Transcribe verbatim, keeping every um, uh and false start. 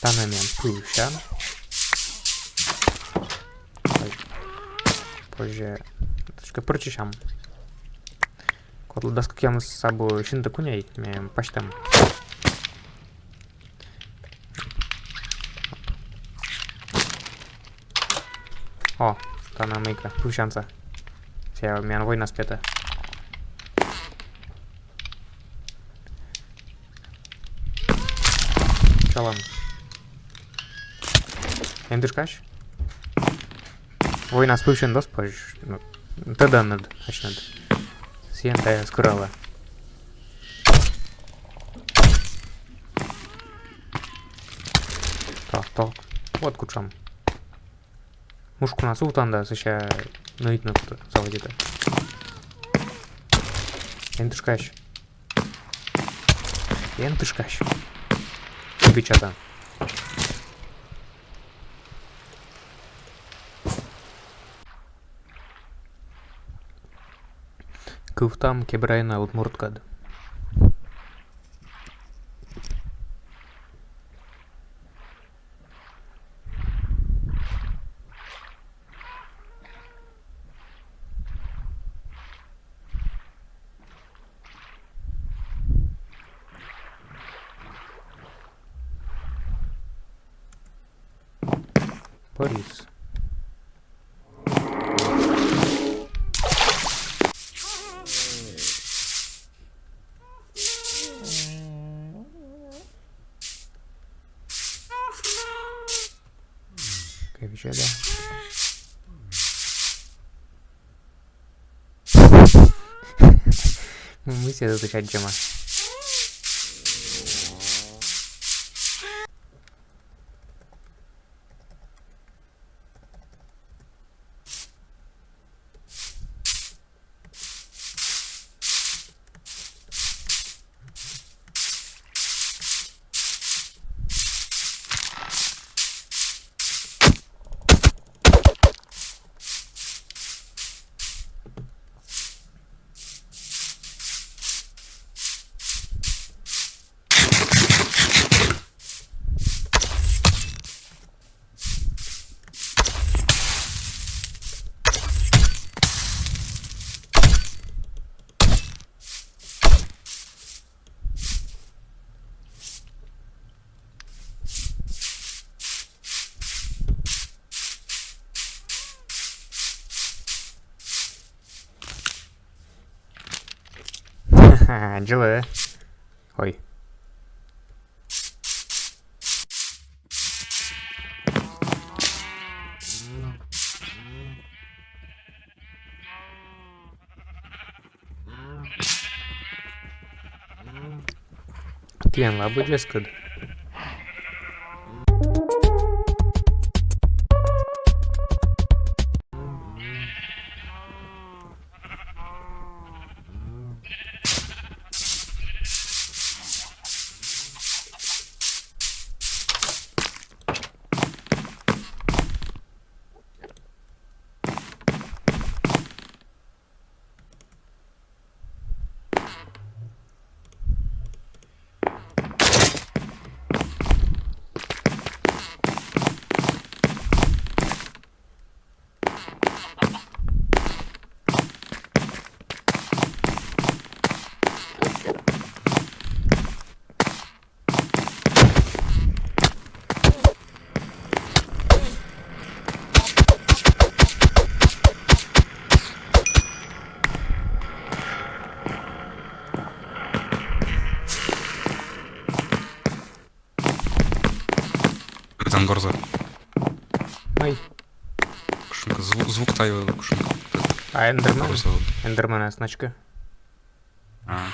Тані миян пывсян. Ой. Позже. Тышкӧ пырӧдчысям. Кодлы дас кӧкъямыс абу синтӧ куньӧй, ми пасьтам. О, тані мыйкӧ пывсянса. Сія миян войнас петӧ. Чолӧм. Эн тышкась? Войнас пывсьӧмыс дас позь. Ну, тӧданныд, асьныд. Сійӧн тайӧс куралӧ. Так, так. Вот кутшӧм. Мушкунас сувтан да, сэсся нӧйтны заводитӧ. Эн тышкась. Эн тышкась. Бичата. Кывтам Кебрайна удмурткӧд. Борис. Кевичеда. Мы все тут аддзӧма. Ха-ха, джылы. Ой. Тіянлы абу дзескыд. Кытӧн горзӧ? Ай. Кутшӧмкӧ зву-, звук тайӧ, кутшӧмкӧ. А, эндермен? Горзӧ. Эндермен, а, значкӧ. А.